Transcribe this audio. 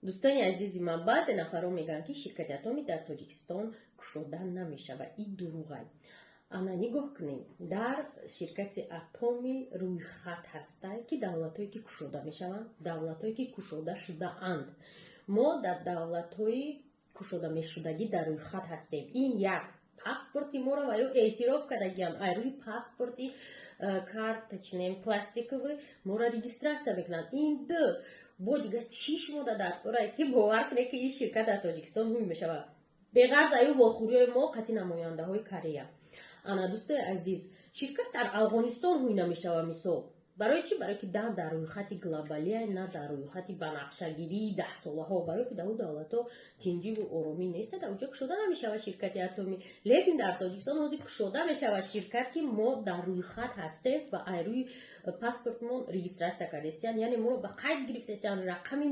Дӯстони азизи ман, баъзе нафарҳо мегӯянд, ки ширкати Атоми дар Тоҷикистон кушода намешавад. Ин дурӯғай. Ана, нигоҳ кунед, дар ширкати Атоми рӯйхат ҳастай, ки давлатҳое ки кушода мешаванд, давлатҳое ки кушода шудаанд. Мо дар давлатҳои кушода мешудагӣ дар рӯйхат ҳастем. Ин як паспорти моро ва ё эътироф кардагиам. Ай рӯи паспорти карточный, пластиковый моро регистрация мекунанд. Ин ду. Бо дигар чӣ шумо дар дорае, ки бовар кунед, ки ин ширкат дар Тоҷикистон ҳуй мешавад, беғарз аю вохӯриҳои мо қати намояндаҳои Корея? Ана, дӯстои азиз, ширкат дар Афғонистон ҳуй намешавад, мисол. Барои чӣ? Барое ки на дар рӯйхати глобалия, на дар рӯйхати банақшагирии 10 солаҳо. Барое ки дар ӯ давлатҳо тинҷиву оромӣ нест, дар оҷо кушода намешавад ширкати Атомӣ. Лекин дар Тоҷикистон ҳозир кушода мешавад ширкат, ки мо дар рӯйхат ҳастем ва ай рӯи паспортмон регистрация кардастиян, яъне моро ба қайд гирифтастиян, рақами.